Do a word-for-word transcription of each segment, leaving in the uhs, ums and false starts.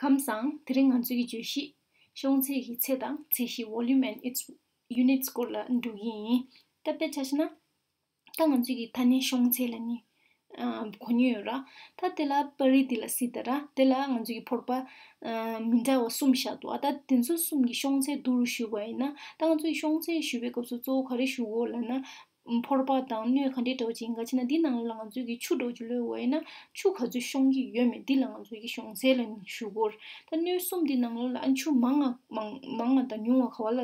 ཁམས་བཟང་། དེ་རིང་ང་ཚོའི་གི་བརྗོད་གཞི་ཤོང་ཚད་ཀྱི་ཚད་དང་ཚད་གཞི་volume and its units སྐོར་ལ་འགྲོ་གི་ཡིན། ད་དཔེ་ཆ་བཞག་ན། ད་ང་ཚོའི་གི་ཐ་སྙད་ཤོང་ཚད་ལབ་ནི་གོ་མྱོང་ཡོད་ར། ད་དེ་ལ་པར་རིས་འདི་ལ་གཟིགས་དང་ར། དེ་ལ་ང་ཚོའི་གི་ཕོར་པ་མི་འདྲ་བ་གསུམ་བཞག་འདུག་ཨ། ད་དེ་ཚོ་གསུམ་གྱི་ཤོང་ཚད་བསྡུར་ཞུས་པ་ཡིན་ན། ད་ང་ཚོའི་ཤོང་ཚད་ཞུ་བའི་སྐབས་སུ་གཙོ་བོ་ག་རེ་ཞུ་དགོས་ལབ་ན། ཕོར་པ་དང་སྣོད་ག་འདྲའི་འདྲ་བོ་ཅིག་ཡིན་ག་ཅེ་ན། འདི་ནང་ལ་ང་ཚོའི་གི་ཆུ་འདྲ་བོ་ཅིག་བླུགས་པ་ཡིན་ན། ཆུ་ག་ཚོད་ཤོང་གི་ཡོད་མེད་འདི་ལ་ང་ཚོའི་གི་ཤོང་ཚད་ལབ་ནི་ཞུ་དགོས། ད་སྣོད་གསུམ་འདི་ནང་ལོགས་ལ་ཨ་ཆུ་མང་བ་མང་མང་བ་དང་ཉུང་བ་ག་བ་ལ་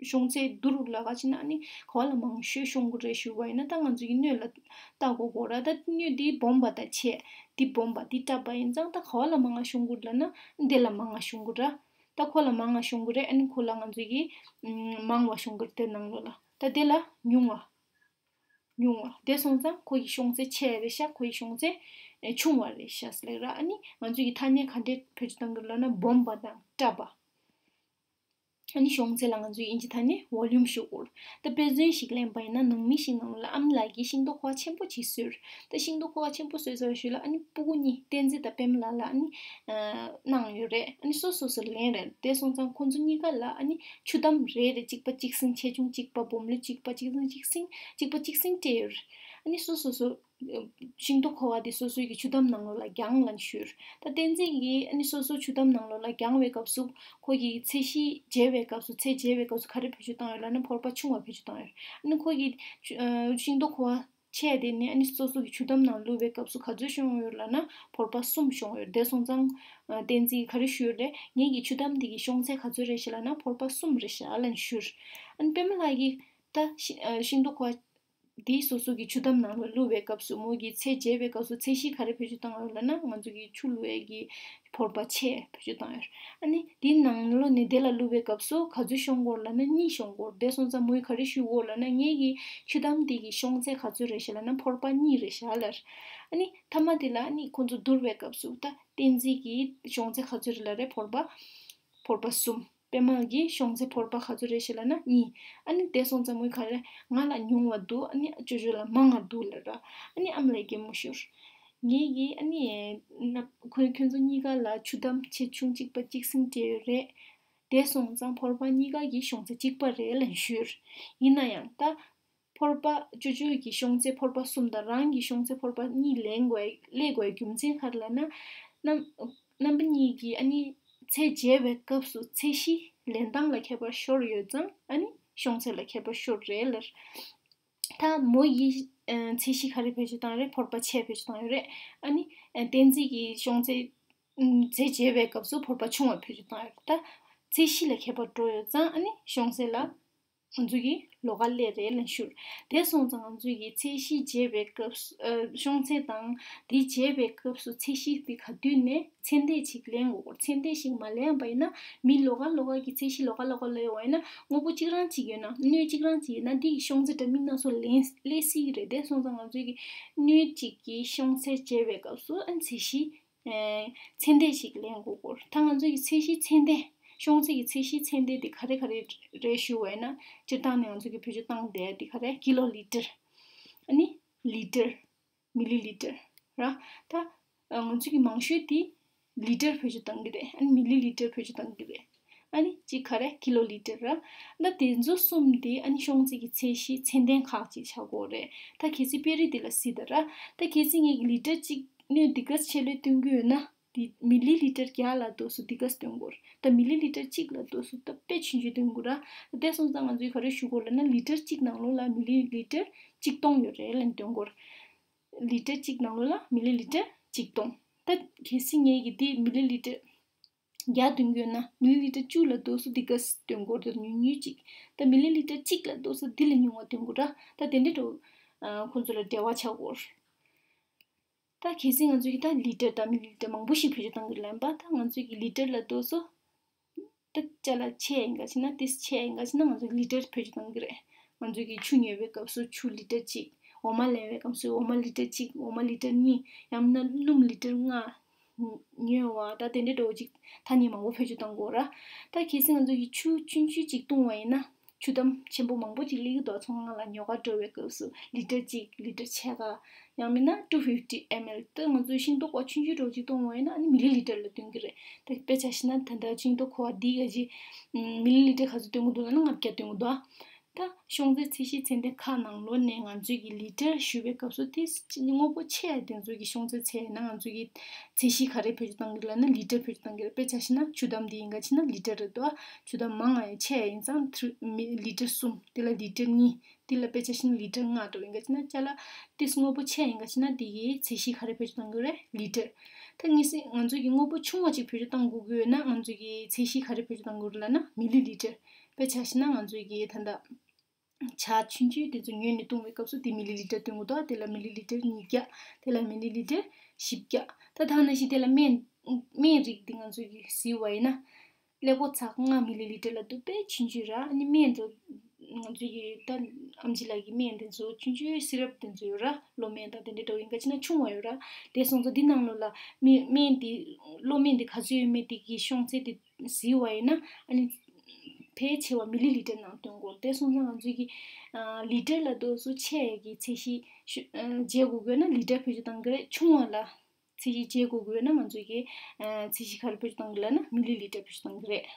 ཤོང་ཚད་བསྡུར་ལབ་ག་ཅེ་ན། ཨ་ནི་ག་བ་ལ་མང་ཤོས་ཤོང་གི་རེད་ཞུ་བ་ཡིན་ན། ད་ང་ཚོའི་གི་སྣོད་ལ་བལྟ་དགོས་གོ་ར། ད་སྣོད་འདི་སྦོམ་པ་དང་ཆེ། འདི་སྦོམ་པ་འདི་སྲབ་པ་ཡིན་ཙང་ད་ག་བ་ལ་མང་བ་ཤོང་གི་ལབ་ན་འདི་ལ་མང་བ་ཤོང་གི་ར། ད་ཁོ་ལ་མང་བ་ཤོང་གི་རེད། ཨ་ནི་ཁོ་ལ་ང་ཚོའི་གི་མང་བ་ཤོང་གི་རེད། དེ་ནང་ལོགས་ལ་ད་དེ་ལ་ཉུང་བ། ཉུང་བ། དེ་སོང་ཙང་ཁོ་ཡི་ཤོང་ཚད་ཆེ་བ་རེད་ཤག་ཁོ་ཡི་ཤོང་ཚད་ཆུང་བ་རེད་ཤག་ཟེར་ལབ་ར། ཨ་ནི་ང་ཚོའི་གི་ཐ་སྙད་ག་འདྲས་བེད་སྤྱོད་གཏང་གི་ལབ་ན་སྦོམ་པ་དང་སྲབ་པ། ཨ་ནི་ཤོང་ཚད་ལ་ང་ཚོའི་དབྱིན་ཇི་ཐ་སྙད་volume ཞུ་དགོས། ད་དཔེ་མཚོན་ཞིག་ལེན་པ་ཡིན་ན། ནང་མི་ཞིག་ནང་ལ་ཨ་མ་ལགས་ཀྱིས་ཤིང་ཏོག་ཁ་པ་ཆེན་པོ་ཅིག་བཟོས། ད་ཤིང་ཏོག་ཁ་པ་ཆེན་པོ་བཟོས་ཚར་ཞོར་ལ་ཨ་ནི་སྤུ་གུ་གཉིས་བསྟན་འཛིན་དང་པད་མ་ལགས་ལ་ཨ་ནི་གནང་ཡོད་རེད། ཨ་ནི་སོ་སོ་སོ་ལེན་རེད། དེ་སོང་ཙང་ཁོ་ཚོ་གཉིས་ཀ་ལ་ཨ་ནི་ཆུ་དམ་རེ་རེ་གཅིག་པ་གཅིག་སྲིང་། ཆེ་ཆུང་གཅིག་པ། སྦོམ་ལོས་གཅིག་པ་གཅིག་སྲིང་། གཅིག་པ་གཅིག་སྲིང་སྤྲད་ཡོད་རེད། ཨ་ནི་སོ་སོ་སོ་ཤིང་ཏོག་ཁ་པ་དེ་སོ་སོའི་གི་ཆུ་དམ་ནང་ལོགས་ལ་བརྒྱངས་ལབ་ནས་ཞུས། ད་བསྟན་འཛིན་གྱིས་ཨ་ནི་སོ་སོ་ཆུ་དམ་ནང་ལོགས་ལ་བརྒྱངས་པའི་སྐབས་སུ་ཁོ་གི་ཚད་གཞི་འཇལ་བའི་སྐབས་སུ། ཚད་འཇལ་བའི་སྐབས་སུ་ག་རེ་བེད་སྤྱོད་བཏང་ཡོད་ལབ་ན་ཕོར་པ་ཆུང་བ་བེད་སྤྱོད་བཏང་ཡོད། ཨ་ནི་ཁོ་གི་ཆུ་ཨ་ཤིང་ཏོག་ཁ་པ་ཆེ་དེ་ནི་ཨ་ནི་སོ་སོ་གི་ཆུ་དམ་ནང་བླུགས་པའི་སྐབས་སུ་ག་ཚོད་ཤོང་ཡོད་ལབ་ན་ཕོར་པ་གསུམ་ཤོང་ཡོད། དེ་སོང་ཙང་ཨ་བསྟན་འཛིན་གྱིས་ག་རེ་ཞུས་ཡོད་ལབ་ན། ངེད་ཀྱི་ཆུ་དམ་འདི་གི་ཤོང་ཚད་ག་ཚོད་རེད་ཤག་ལབ་ན་ཕོར་པ་གསུམ་རེད་ཤག་ལབ་ནས་ཞུས། ཨ་ནི་པད་མ་ལགས་ཀྱིས་ད་ཤི་ཨ་ཤིང་ཏོག་ཁ་པ་དེ་སོ་སོ་གི་ཆུ་དམ་ནང་ལ་བླུགས་པའི་སྐབས་སུ་མོ་གིས་ཚད་འཇལ་བའི་སྐབས་སུ་ཚད་གཞི་ག་རེ་བེད་སྤྱོད་བཏང་ཡོད་ལབ་ན། ང་ཚོ་གི་ཆུ་བླུགས་ཡས་ཀྱི་ཕོར་པ་ཆེ་བེད་སྤྱོད་བཏང་ཡོད། ཨ་ནི་དེའི་ནང་ལོགས་ནས་དེ་ལ་བླུགས་པའི་སྐབས་སུ་ག་ཚོད་ཤོང་གི་ཡོད་ལབ་ན་གཉིས་ཤོང་གི་ཡོད། དེ་སོང་ཙང་མོས་ག་རེ་ཞུ་གི་ཡོད་ལབ་ན། ངེད་ཀྱི་ཆུ་དམ་དེ་གི་ཤོང་ཚད་ག་ཚོད་རེད་ཤག་ལབ་ན་ཕོར་པ་གཉིས་རེད་ཤག་ལབ། ཨ་ནི་མཐའ་མ་དེ་ལ་ཨ་ནི་ཁོ་ཚོ་བསྡུར་བའི་སྐབས་སུ་ད་བསྟན་འཛིན་གྱི་ཤོང་ཚད་ག་ཚོད་རེད་ལབ་རེད། ཕོར་པ་ཕོར་པ་གསུམ། པད་མ་གི་ཤོང་ཚད་ཕོར་པ་ག་ཚོད་རེད་ཤག་ལབ་ན་གཉིས། ཨ་ནི་དེ་སོང་ཙང་མོས་ག་རེ། ང་ལ་ཉུང་བ་འདུག་ཨ་ནི་ཅོ་ཅོ་ལ་མང་བ་འདུག་ལབ་ར། ཨ་ནི་ཨ་མ་ལགས་གད་མོ་ཤོར། ངེད་ཀྱིས་ཨ་ནི་ན་ཁོ་ཁྱོད་ཚོ་གཉིས་ཀ་ལ་ཆུ་དམ་ཆེ་ཆུང་གཅིག་པ་གཅིག་སྲིང་སྤྲད་ཡོད་རེད། དེ་སོང་ཙང་ཕོར་པ་གཉིས་ཀ་གི་ཤོང་ཚད་གཅིག་པ་རེད་ལབ་ནས་ཞུས། ཡིན་ན་ཡང་ད་ཕོར་པ་ཅོ་ཅོ་གི་ཤོང་ཚད་ཕོར་པ་གསུམ་དང་རང་གི་ཤོང་ཚད་ཕོར་པ་གཉིས་ལེན་དགོས་ལས་དགོས་རྒྱུ་མཚན་ག་རེ་ལབ་ན། རྣམ་རྣམ་པ་གཉིས་ཀྱིས་ཨ་ནི་ཚད་འཇལ་བའི་སྐབས་སུ་ཚད་གཞི་ལེན་སྟངས་ལ་ཁྱད་པར་ཤོར་ཡོད་ཙང་ཨ་ནི་ཤོང་ཚད་ལ་ཁྱད་པར་ཤོར་རེད་ལབ། ད་མོ་ཡིས་ཚད་གཞི་ག་རེ་བེད་སྤྱོད་བཏང་རེད། ཕོར་པ་ཆེ་བེད་སྤྱོད་བཏང་ཡོད་རེད། ཨ་ནི་བསྟན་འཛིན་གྱི་ཤོང་ཚད་ཚད་འཇལ་བའི་སྐབས་སུ་ཕོར་པ་ཆུང་བ་བེད་སྤྱོད་བཏང་ཡོད་རེད། ད་ཚད་གཞི་ལ་ཁྱད་པར་འགྲོ་ཡོད་ཙང་ཨ་ནི་ཤོང་ཚད་ལ་ང་ཚོ་གི་ལོགས་ཀ་སླེབས་རེད་ལབ་ཞུ། དེ་སོང་ཙང་ང་ཚོ་གི་ཚད་གཞི་འཇལ་བའི་སྐབས་སུ་ཨ་ཤོང་ཚད་དང་དེ་འཇལ་བའི་སྐབས་སུ་ཚད་གཞི་དེ་ག་དུས་ནས་ཚད་ལྡན་ཞིག་ལེན་དགོས། ཚད་ལྡན་ཞིག་མ་ལེན་པ་ཡིན་ན་མི་ལོགས་ཀ་ལོགས་ཀ་གི་ཚད་གཞི་ལོགས་ཀ་ལོགས་ཀ་སླེབས་པ་ཡིན་ན་དངོས་པོ་གཅིག་རང་གཅིག་ཡོད་ན་སྣོད་གཅིག་རང་གཅིག་ཡོད་ན་དེ་གི་ཤོང་ཚད་འདྲ་མིན་སྣ་ཚོགས་ལེན་སླེབས་སྲིད་ཀྱི་རེད། དེ་སོང་ཙང་ང་ཚོ་གི་སྣོད་གཅིག་གི་ཤོང་ཚད་འཇལ་བའི་སྐབས་སུ་ཨ་ཚད་གཞི་ཚད་ལྡན་ཞིག་ལེན་དགོས་སྐོར། ད་ང་ཚོ་གི་ཚད་གཞི་ཚད་ལྡན། ཤོང་ཚད་ཀྱི་ཚད་གཞི་ཚད་ལྡན་དེ་ག་རེ་ག་རེ་རེད་ཞུ་བ་ཡིན་ན། སྤྱིར་བཏང་ནས་ང་ཚོ་གི་བེད་སྤྱོད་བཏང་བསྡད་དེ་ག་རེ། ཀི་ལོ་ལི་ཊར། ཨ་ནི་ལི་ཊར། མི་ལི་ལི་ཊར་ར། ད་ང་ཚོ་གི་མང་ཤོས་དེ་ལི་ཊར་བེད་སྤྱོད་བཏང་གི་རེད། ཨ་ནི་མི་ལི་ལི་ཊར་བེད་སྤྱོད་བཏང་གི་རེད། ཨ་ནི་གཅིག་ག་རེ། ཀི་ལོ་ལི་ཊར་ར། ད་དེ་ཚོ་གསུམ་དེ་ཨ་ནི་ཤོང་ཚད་ཀྱི་ཚད་གཞི་ཚད་ལྡན་ཁག་ཅིག་ཆགས་ཀྱི་ཡོད་རེད། ད་གལ་སྲིད་དཔེ་རིས་འདི་ལ་གཟིགས་དང་ར། ད་གལ་སྲིད་ངས་ཀྱི་ལི་ཊར་གཅིག་སྣོད་འདི་ག་ཚོད་ལོས་བཏོན་གྱི་ཡོད་ན། དེ་མི་ལི་ལི་ཊར་བརྒྱ་ལ་དོ་སུ་འདི་ག་ཚོད་བཏོན་དགོས་རེད། ད་མི་ལི་ལི་ཊར་གཅིག་ལ་དོ་སུ་ད་དཔེ་ཆུང་ཆུང་བཏོན་དགོས་ར། དེ་སོང་ཙང་ང་ཚོས་ག་རེ་ཞུ་དགོས་ལབ་ན་ལི་ཊར་གཅིག་ནང་ལོགས་ལ་མི་ལི་ལི་ཊར་གཅིག་སྟོང་ཡོད་རེད་ལབ་ནས་བཏོན་དགོས་རེད། ལི་ཊར་གཅིག་ནང་ལོགས་ལ་མི་ལི་ལི་ཊར་གཅིག་སྟོང་། ད་གལ་སྲིད་ངས་ཀྱི་དེ་མི་ལི་ལི་ཊར་བརྒྱ་བཏོན་གྱི་ཡོད་ན་མི་ལི་ལི་ཊར་བཅུ་ལ་དོ་སུ་འདི་ག་ཚོད་བཏོན་དགོས་རེད། ཉུང་ཉུང་གཅིག་ད་མི་ལི་ལི་ཊར་གཅིག་ལ་དོ་སུ་འདི་ལས་ཉུང་བ་བཏོན་དགོས་ར། ད་དེ་འདྲ་འགྲོ། ཁོང་ཚོ་ལ་འབྲེལ་བ་ཆགས་ཀྱི་ཡོད་རེད། ད་གལ་སྲིད་ང་ཚོ་གིས་ད་ལི་ཊར་དང་མི་ལི་ལི་ཊར་མང་པོ་ཞིག་བེད་སྤྱོད་བཏང་གི་ལབ་པ། ད་ང་ཚོ་གིས་ལི་ཊར་ལ་དོ་སོ། ད་ཅ་ལག་ཆེ་ཡིན་ག་ཅེ་ན། ཏིས་ཆེ་ཡིན་ག་ཅེ་ན་ང་ཚོ་ལི་ཊར་བེད་སྤྱོད་བཏང་གི་རེད། ང་ཚོ་གིས་ཆུ་ཉོ་བའི་སྐབས་སུ་ཆུ་ལི་ཊར་གཅིག་འོ་མ་ལེན་པའི་སྐབས་སུ་འོ་མ་ལི་ཊར་གཅིག་འོ་མ་ལི་ཊར་གཉིས། ཡང་ན་སྣུམ་ལི་ཊར་ལྔ་ཉོས་པ། ད་དེ་འདྲའི་འགྲོ་གཅིག་ཐ་སྙད་མང་པོ་བེད་སྤྱོད་བཏང་དགོས་ར། ད་གལ་སྲིད་ང་ཚོ་གིས་ཆུ་ཆུང་ཆུང་གཅིག་བཏུང་བ་ཡིན་ན། ཆུ་དམ་ཆེན་པོ་མང་པོ་ཅིག་སླེབས་ཀྱི་འདུག་ཚོང་ཁང་ལ་ཉོ་ག་འགྲོ་བའི་སྐབས་སུ་ལི་ཊར་གཅིག་ལི་ཊར་ཕྱེད་ཀ་ཡང་མིན་ན་two fifty ml ད་ང་ཚོའི་ཤིང་ཏོག་པ་ཆུང་ཆུང་འདྲ་བོ་ཅིག་གཏོང་བ་ཡིན་ན་ཨ་ནི་མི་ལི་ལི་ཊར་ལ་སྟོན་གྱི་རེད། ད་དཔེ་ཆ་བཞག་ན་ད་ལྟ་ཤིང་ཏོག་ཁོ་བ་འདི་ག་ཅིག་མི་ལི་ལི་ཊར་ག་ཚོད་སྟོན་གྱི་འདུག་ལབ་ན་ལྔ་བརྒྱ་སྟོན་གྱི་འདུག་ད་ཤོང་ཚད་ཚད་གཞི་ཚད་ལྡན་ཁག་ནང་ལོགས་ནས་ང་ཚོས་ཀྱི་ལི་ཊར་ཞུ་བའི་སྐབས་སུ་དེ་དངོས་པོ་ཆེ་ཡ་དེ་ཚོ་གི་ཤོང་ཚད་ཚད་ཡིན་ན་ང་ཚོས་ཀྱི་ཚད་གཞི་ག་རེ་བེད་སྤྱོད་གཏང་གི་རེད་ལབ་ན་ལི་ཊར་བེད་སྤྱོད་གཏང་གི་རེད། དཔེ་ཆ་བཞག་ན་ཆུ་དམ་འདི་ཡིན་ག་ཅི་ན་ལི་ཊར་རེད་དོ། ཆུ་དམ་མང་ང་ཡང་ཆེ་ཡ་ཡིན་ཙང་ཐུ་མི་ལི་ཊར་གསུམ། དེ་ལ་ལི་ཊར་གཉིས། དེ་ལ་དཔེ་ཆ་བཞག་ན་ལི་ཊར་ལྔ་འདྲ་བོ་ཡིན་ག་ཅི་ན་ཅ་ལག་དེ་དངོས་པོ་ཆེ་ཡ་ཡིན་ག་ཅི་ན་དེ་གི་ཚད་གཞི་ག་རེ་བེད་སྤྱོད་གཏང་གི་རེད། ལི་ཊར། ད་ངེས་སྲིད་ང་ཚོས་ཀྱི་དངོས་པོ་ཆུང་བ་ཅིག་བེད་སྤྱོད་གཏང་དགོས་ཀྱི་ཡོད་ན་ང་ཚོས་ཀྱི་ཚད་གཞི་ག་རེ་བེད་སྤྱོད་གཏང་དགོས་རེད་ལབ་ན་མི་ལི་ལི་ཊར། དཔེ་ཆ་བཞག་ན་ང་ཚོས་ཀྱི་ད་ལྟ་ཇ་ཆུང་ཆུང་དེ་ཚོ་ཉོས་ནས་བཏུང་བའི་སྐབས་སུ་དེ་མི་ལི་ལི་ཊར་སྟོན་གྱི་འདུག་དེ་ལ་མི་ལི་ལི་ཊར་ཉིས་བརྒྱ། དེ་ལ་མི་ལི་ལི་ཊར་བཞི་བརྒྱ། ད་ད་ནང་བཞིན་དེ་ལ་སྨན་སྨན་རིགས་འདི་ང་ཚོས་ཀྱི་བཟི་བ་ཡིན་ན་ཀླད་ཀོར་ཚག་ལྔ་མི་ལི་ལི་ཊར་ལ་འདུག་དཔེ་ཆུང་ཆུང་ར། ཨ་ནི་སྨན་དུ་ང་ཚོས་ཀྱི་ད་ཨམ་ཆི་ལགས་ཀྱི་སྨན་དེ་ཚོ་ཆུང་ཆུང་སི་རབ་དེ་ཚོ་ཡོད་ར། གློ་སྨན་དང་དེ་འདྲ་འདྲ་བོ་ཡིན་ག་ཅི་ན་ཆུང་བ་ཡོད་ར། དེ་སོང་ཙང་འདི་ནང་ལོགས་ལ་སྨན་སྨན་དེ་གློ་སྨན་དེ་ག་ཚོད་ཡོད་མེད་དེ་གི་ཤོང་ཚད་དེ་བཟི་བ་ཡིན་ན་ཨ་ནི་ཕལ་ཆེ་བ་མི་ལི་ལི་ཊར་ནང་སྟོན་དགོས། དེ་སོང་ཙང་ང་ཚོས་ཀྱི་ལི་ཊར་ལ་དོ་སོ་ཆེ་ཡ་གི་ཚད་གཞི་ཤོ་འཇལ་དགོས་དགོས་ན་ལི་ཊར་བེད་སྤྱོད་གཏང་གི་རེད། ཆུང་བ་ལ་ཚད་གཞི་འཇལ་དགོས་དགོས་ན་ང་ཚོས་ཀྱི་ཚད་གཞི་ག་རེ་བེད་སྤྱོད་གཏང་གི་ལབ་ན་མི་ལི་ལི་ཊར་བེད་སྤྱོད་གཏང་གི་རེད།